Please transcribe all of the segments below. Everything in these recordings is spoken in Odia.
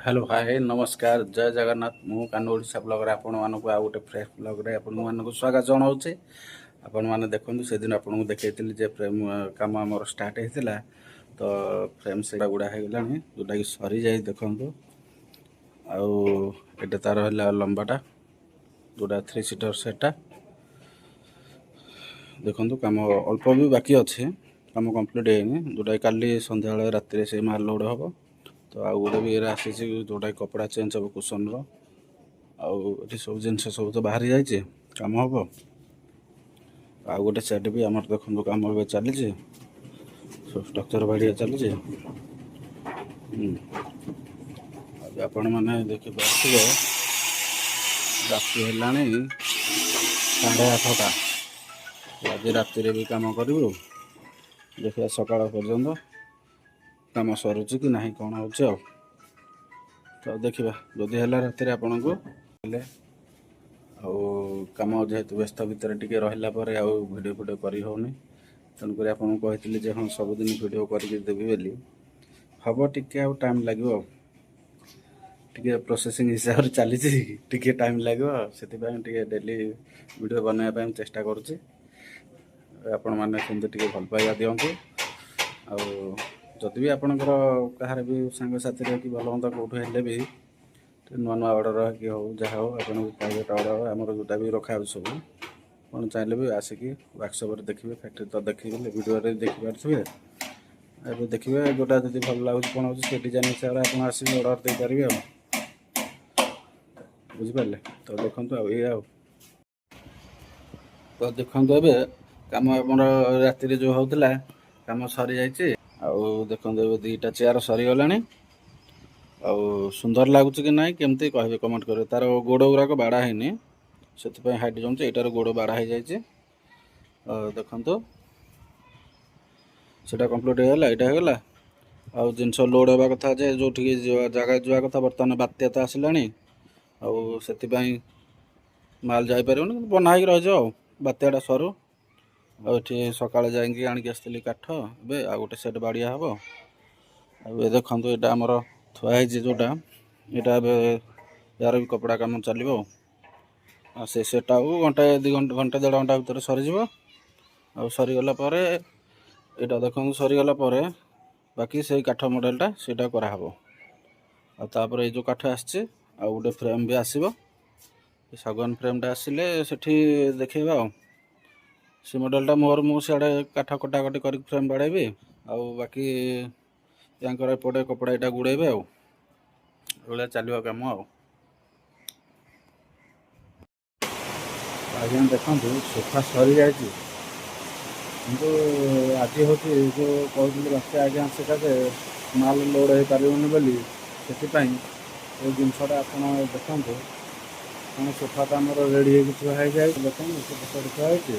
ହ୍ୟାଲୋ, ହାଏ, ନମସ୍କାର, ଜୟ ଜଗନ୍ନାଥ। ମୁଁ କାନୁ ଓଡ଼ିଶା ବ୍ଲଗରେ ଆପଣମାନଙ୍କୁ ଆଉ ଗୋଟେ ଫ୍ରେଶ୍ ବ୍ଲଗରେ ଆପଣମାନଙ୍କୁ ସ୍ୱାଗତ ଜଣାଉଛି। ଆପଣମାନେ ଦେଖନ୍ତୁ, ସେଦିନ ଆପଣଙ୍କୁ ଦେଖେଇଥିଲି ଯେ ଫ୍ରେମ୍ କାମ ଆମର ଷ୍ଟାର୍ଟ ହେଇଥିଲା। ତ ଫ୍ରେମ୍ ସେଇଟା ଗୁଡ଼ା ହେଇଗଲାଣି, ଯେଉଁଟାକି ସରିଯାଇ ଦେଖନ୍ତୁ। ଆଉ ଏଇଟା ତାର ହେଲା ଲମ୍ବାଟା, ଯେଉଁଟା ଥ୍ରୀ ସିଟର୍ ସେଟ୍ଟା। ଦେଖନ୍ତୁ, କାମ ଅଳ୍ପ ବି ବାକି ଅଛି, କାମ କମ୍ପ୍ଲିଟ୍ ହେଇନି, ଯେଉଁଟାକି କାଲି ସନ୍ଧ୍ୟାବେଳେ ରାତିରେ ସେ ମାଲ ଲୋଡ଼ ହେବ। ତ ଆଉ ଗୋଟେ ବି ଏରେ ଆସିଛି, ଯେଉଁଟାକି କପଡ଼ା ଚେଞ୍ଜ ହେବ କୁସନର। ଆଉ ଏଠି ସବୁ ଜିନିଷ ସବୁ ତ ବାହାରି ଯାଇଛି, କାମ ହେବ। ଆଉ ଗୋଟେ ସେଟ୍ ବି ଆମର ଦେଖନ୍ତୁ, କାମ ଏବେ ଚାଲିଛି, ସବୁ ଷ୍ଟ୍ରକ୍ଚର ବାଡ଼ିଆ ଚାଲିଛି। ଆଉ ଆପଣମାନେ ଦେଖିପାରୁଥିବେ, ରାତି ହେଲାଣି 8:30। ଆଜି ରାତିରେ ବି କାମ କରିବୁ। ଦେଖିବା ସକାଳ ପର୍ଯ୍ୟନ୍ତ କାମ ସରୁଛି କି ନାହିଁ, କ'ଣ ହେଉଛି। ଆଉ ତ ଦେଖିବା, ଯଦି ହେଲା ରାତିରେ ଆପଣଙ୍କୁ ହେଲେ। ଆଉ କାମ ଯେହେତୁ ବ୍ୟସ୍ତ ଭିତରେ ଟିକେ ରହିଲା ପରେ ଆଉ ଭିଡ଼ିଓ ଫିଡ଼ିଓ କରି ହେଉନି। ତେଣୁକରି ଆପଣଙ୍କୁ କହିଥିଲି ଯେ ହଁ, ସବୁଦିନ ଭିଡ଼ିଓ କରିକି ଦେବି ବୋଲି। ହେବ, ଟିକେ ଆଉ ଟାଇମ୍ ଲାଗିବ। ଆଉ ଟିକେ ପ୍ରୋସେସିଂ ହିସାବରେ ଚାଲିଛି, ଟିକେ ଟାଇମ୍ ଲାଗିବ। ସେଥିପାଇଁ ଟିକେ ଡେଲି ଭିଡ଼ିଓ ବନାଇବା ପାଇଁ ଚେଷ୍ଟା କରୁଛି। ଆପଣମାନେ ସେମିତି ଟିକେ ଭଲ ପାଇବା ଦିଅନ୍ତୁ। ଆଉ ଯଦି ବି ଆପଣଙ୍କର କାହାର ବି ସାଙ୍ଗସାଥିରେ କି ଭଲ ମନ୍ଦ କେଉଁଠୁ ହେଲେ ବି ଟିକେ ନୂଆ ନୂଆ ଅର୍ଡ଼ର କି ହଉ, ଯାହା ହଉ, ଆପଣଙ୍କୁ ପ୍ରାଇଭେଟ୍ ଅର୍ଡ଼ର ଆମର ଯେଉଁଟା ବି ରଖାହେଉଛି ସବୁ, ଆପଣ ଚାହିଁଲେ ବି ଆସିକି ୱାର୍କସପ୍ରେ ଦେଖିବେ। ଫ୍ୟାକ୍ଟ୍ରି ତ ଦେଖିଗଲେ ଭିଡ଼ିଓରେ ଦେଖିପାରୁଥିବେ। ଏବେ ଦେଖିବେ, ଯେଉଁଟା ଯଦି ଭଲ ଲାଗୁଛି, କ'ଣ ହେଉଛି, ସେ ଡିଜାଇନ୍ ହିସାବରେ ଆପଣ ଆସିକି ଅର୍ଡ଼ର ଦେଇପାରିବେ। ଆଉ ବୁଝିପାରିଲେ ତ? ଦେଖନ୍ତୁ, ଆଉ ଏଇଆ। ଆଉ ତ ଦେଖନ୍ତୁ, ଏବେ କାମ ଆମର ରାତିରେ ଯେଉଁ ହେଉଥିଲା, କାମ ସରିଯାଇଛି। ଆଉ ଦେଖନ୍ତୁ, ଏବେ ଦୁଇଟା ଚେୟାର ସରିଗଲାଣି। ଆଉ ସୁନ୍ଦର ଲାଗୁଛି କି ନାହିଁ, କେମିତି କହିବେ, କମେଣ୍ଟ କରିବେ। ତାର ଗୋଡ଼ ଗୁଡ଼ାକ ବାଡ଼ା ହେଇନି, ସେଥିପାଇଁ ହାଇଟ୍ ଜମୁଛି। ଏଇଟାର ଗୋଡ଼ ବାଡ଼ା ହେଇଯାଇଛି। ଆଉ ଦେଖନ୍ତୁ, ସେଇଟା କମ୍ପ୍ଲିଟ୍ ହେଇଗଲା, ଏଇଟା ହେଇଗଲା। ଆଉ ଜିନିଷ ଲୋଡ଼ ହେବା କଥା ଯେ ଯେଉଁଠିକି ଜାଗା ଯିବା କଥା, ବର୍ତ୍ତମାନ ବାତ୍ୟା ତ ଆସିଲାଣି, ଆଉ ସେଥିପାଇଁ ମାଲ ଯାଇପାରିବନି। କିନ୍ତୁ ବନା ହେଇକି ରହିଯିବ, ଆଉ ବାତ୍ୟାଟା ସରୁ। ଆଉ ଏଠି ସକାଳେ ଯାଇକି ଆଣିକି ଆସିଥିଲି କାଠ। ଏବେ ଆଉ ଗୋଟେ ସେଟ୍ ବାଡ଼ିଆ ହେବ। ଆଉ ଏ ଦେଖନ୍ତୁ, ଏଇଟା ଆମର ଥୁଆ ହେଇଛି ଯେଉଁଟା, ଏଇଟା ଏବେ ୟାର ବି କପଡ଼ା କାମ ଚାଲିବ। ଆଉ ସେ ସେଟ୍ଟା ଆଉ ଘଣ୍ଟେ 2 ଘଣ୍ଟା, ଘଣ୍ଟେ ଦେଢ଼ ଘଣ୍ଟା ଭିତରେ ସରିଯିବ। ଆଉ ସରିଗଲା ପରେ, ଏଇଟା ଦେଖନ୍ତୁ, ସରିଗଲା ପରେ ବାକି ସେଇ କାଠ ମଡ଼େଲଟା ସେଇଟା କରାହେବ। ଆଉ ତାପରେ ଏଇ ଯେଉଁ କାଠ ଆସିଛି, ଆଉ ଗୋଟେ ଫ୍ରେମ୍ ବି ଆସିବ। ଏ ଶାଗୁଆନ ଫ୍ରେମ୍ଟା ଆସିଲେ ସେଠି ଦେଖେଇବା। ଆଉ ସେ ମଡ଼େଲଟା ମୋର, ମୁଁ ସିଆଡ଼େ କାଠ କଟାକଟି କରିକି ଫ୍ରେମ୍ ବାଡ଼େଇବି। ଆଉ ବାକି ୟାଙ୍କର ଏପଟେ କପଡ଼ା ଏଇଟା ଗୁଡ଼େଇବେ। ଆଉ ଏଭଳିଆ ଚାଲିବ କାମ। ଆଉ ଆଜ୍ଞା ଦେଖନ୍ତୁ, ସୋଫା ସରିଯାଇଛି। କିନ୍ତୁ ଆଜି ହେଉଛି ଯେଉଁ କହୁଥିଲି ବାତ୍ୟା ଆଜ୍ଞା ସକାଶେ ମାଲ ଲୋଡ଼ ହେଇପାରିବନି ବୋଲି, ସେଥିପାଇଁ ଏଇ ଜିନିଷଟା ଆପଣ ଦେଖନ୍ତୁ। କ'ଣ ସୋଫାଟା ଆମର ରେଡ଼ି ହେଇକି ଥୁଆ ହେଇଯାଇଛି। ଦେଖନ୍ତୁ, ସେପଟେ ଥୁଆ ହେଇଛି।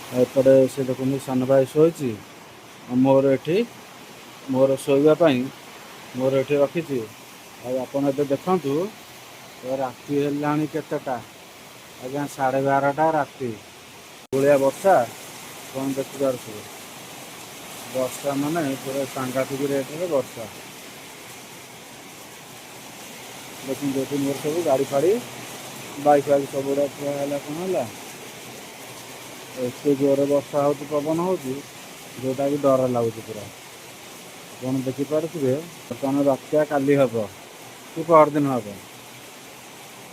ଆଉ ଏପଟେ ସେ ଦେଖନ୍ତୁ, ସାନ ଭାଇ ଶୋଇଛି। ଆଉ ମୋର ଏଠି ମୋର ଶୋଇବା ପାଇଁ ମୋର ଏଠି ରଖିଛି। ଆଉ ଆପଣ ଏବେ ଦେଖନ୍ତୁ, ରାତି ହେଲାଣି କେତେଟା ଆଜ୍ଞା? 12:30 ରାତି। ଭଳିଆ ବର୍ଷା କ'ଣ ଦେଖିପାରୁଥିବେ। ବର୍ଷା ମାନେ ପୁରା ସାଂଘାତିକ ରେଟ୍ରେ ବର୍ଷା। ଦେଖନ୍ତୁ, ଏଠି ମୋର ସବୁ ଗାଡ଼ି ଫାଡ଼ି, ବାଇକ୍ ଫାଇକ୍ ସବୁ ଗୁଡ଼ା ଥୁଆ ହେଲା। କ'ଣ ହେଲା, ଏତେ ଜୋରରେ ବର୍ଷା ହେଉଛି, ପବନ ହେଉଛି, ଯେଉଁଟାକି ଡର ଲାଗୁଛି ପୁରା। ଆପଣ ଦେଖିପାରୁଥିବେ, ବର୍ତ୍ତମାନ ବାତ୍ୟା କାଲି ହେବ କି ପରଦିନ ହେବ।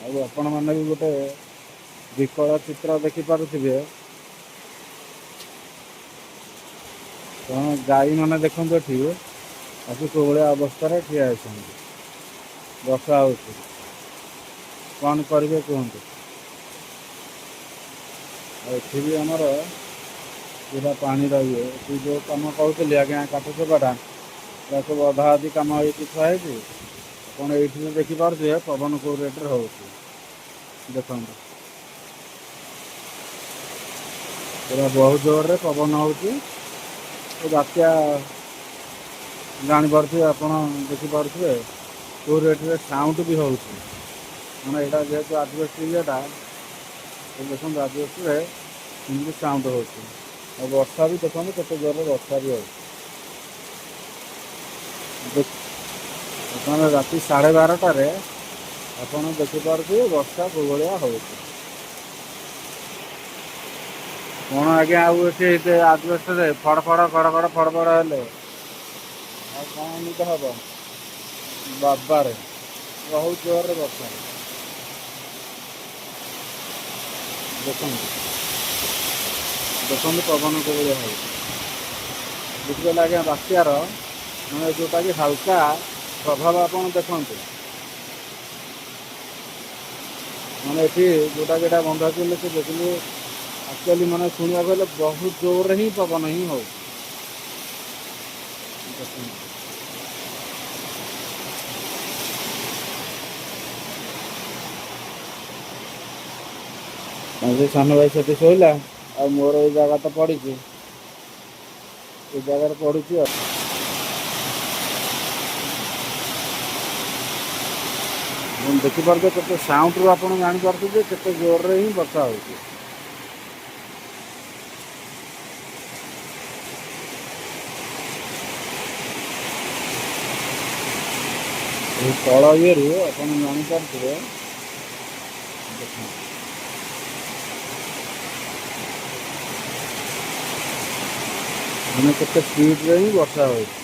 ଆଉ ଆପଣମାନେ ବି ଗୋଟେ ବିକଳ ଚିତ୍ର ଦେଖିପାରୁଥିବେ। କ'ଣ ଗାଈମାନେ ଦେଖନ୍ତୁ, ଏଠି ଆସି କୋଉ ଭଳିଆ ଅବସ୍ଥାରେ ଠିଆ ହେଇଛନ୍ତି। ବର୍ଷା ହେଉଛି, କ'ଣ କରିବେ କୁହନ୍ତୁ? ଆଉ ଏଠି ବି ଆମର ପୁରା ପାଣି ରହିବ। ଏଠି ଯେଉଁ କାମ କହୁଥିଲି ଆଜ୍ଞା, କାଠ ସୋଫାଟା, ଏଟା ସବୁ ଅଧା ଅଧି କାମ ହେଇକି ଥୁଆ ହେଇଛି। ଆପଣ ଏଇଠି ବି ଦେଖିପାରୁଥିବେ, ପବନ କେଉଁ ରେଟ୍ରେ ହେଉଛି। ଦେଖନ୍ତୁ, ପୁରା ବହୁତ ଜୋରରେ ପବନ ହେଉଛି। ଏ ବାତ୍ୟା ଜାଣିପାରୁଥିବେ ଆପଣ, ଦେଖିପାରୁଥିବେ କେଉଁ ରେଟ୍ରେ ସାଉଣ୍ଡ ବି ହେଉଛି। ମାନେ ଏଇଟା ଯେହେତୁ ଆଜବେଷ୍ଟ ଇଏଟା, ଦେଖନ୍ତୁ, ଆଜବେଷ୍ଟରେ କେମିତି ସାଉଣ୍ଡ ହେଉଛି। ଆଉ ବର୍ଷା ବି ଦେଖନ୍ତୁ, କେତେ ଜୋରରେ ବର୍ଷା ବି ହେଉଛି। ବର୍ତ୍ତମାନ ରାତି 12:30ରେ ଆପଣ ଦେଖିପାରୁଥିବେ ବର୍ଷା କୋଉ ଭଳିଆ ହେଉଛି। କ'ଣ ଆଜ୍ଞା, ଆଉ ଏଠି ଆଜବେଷ୍ଟରେ ଫଡ଼ ଫଡ଼ ଖଡ଼ ଖଡ଼ ଫଡ଼ ଫଡ଼ ହେଲେ ଆଉ କ'ଣ ନିଦ ହବ? ବାବାରେ, ବହୁତ ଜୋରରେ ବର୍ଷା। ଦେଖନ୍ତୁ, ଦେଖନ୍ତୁ, ପବନ କୋଉ ଭଳିଆ ହେଉଛି। ବୁଝିପାରିଲେ ଆଜ୍ଞା? ବାତ୍ୟାର ମାନେ ଯେଉଁଟାକି ହାଲକା ପ୍ରଭାବ ଆପଣ ଦେଖନ୍ତୁ। ମାନେ ଏଠି ଯେଉଁଟାକି ଏଇଟା ବନ୍ଧାଚୁଲି ଲେଖିছে, କିନ୍ତୁ ଆକ୍ଚୁଆଲି ମାନେ ଶୁଣିବାକୁ ହେଲେ ବହୁତ ଜୋରରେ ହିଁ ପବନ ହିଁ ହେଉଛି। ଦେଖନ୍ତୁ। ସେ ସାନ ଭାଇ ସେଠି ଶୋଇଲା, ଆଉ ମୋର ଏଇ ଜାଗା ତ ପଡ଼ିଛି, ଏଇ ଜାଗାରେ ପଡ଼ୁଛି। ଆଉ ଆପଣ ଦେଖିପାରୁଥିବେ କେତେ ସାଉଣ୍ଡରୁ ଆପଣ ଜାଣିପାରୁଥିବେ ଯେ କେତେ ଜୋରରେ ହିଁ ବର୍ଷା ହେଉଛି। ଏଇ ତଳ ଇଏରୁ ଆପଣ ଜାଣିପାରୁଥିବେ। ଦେଖନ୍ତୁ, ମାନେ କେତେ ସ୍ପିଡରେ ହିଁ ବର୍ଷା ହେଉଛି।